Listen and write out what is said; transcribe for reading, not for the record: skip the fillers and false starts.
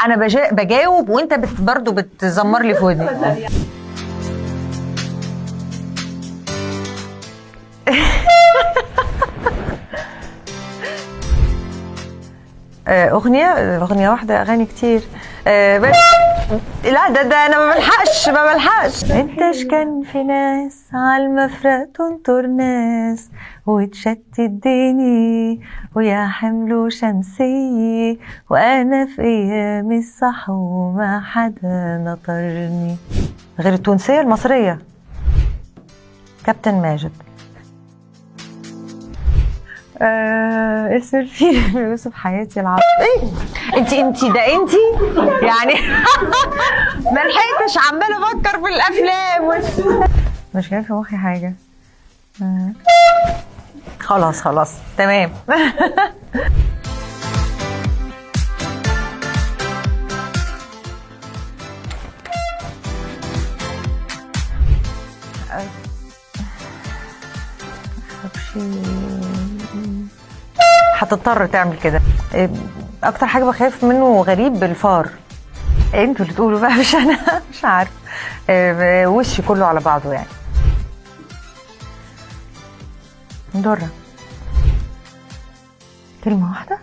انا بجاوب وانت برضه بتزمر لي في ودني. اغنية واحدة، اغاني كتير. بس لا ده انا ما بلحقش. انت كان في ناس على المفرق تنطر ناس وتشتت ديني ويا حمل شمسي وانا في ايام الصح وما حدا نطرني. غير التونسية المصرية كابتن ماجد. اسم الفيلم يوسف حياتي العظيم. ايه انت ده انت يعني ما لحقتش، عماله افكر في الافلام مش جاي في مخي حاجة. خلاص تمام. هتضطر تعمل كده. اكتر حاجة بخاف منه غريب الفار. انتوا اللي تقولوا بقى، مش انا، مش عارف. وشي كله على بعضه يعني. درة. كلمة واحدة.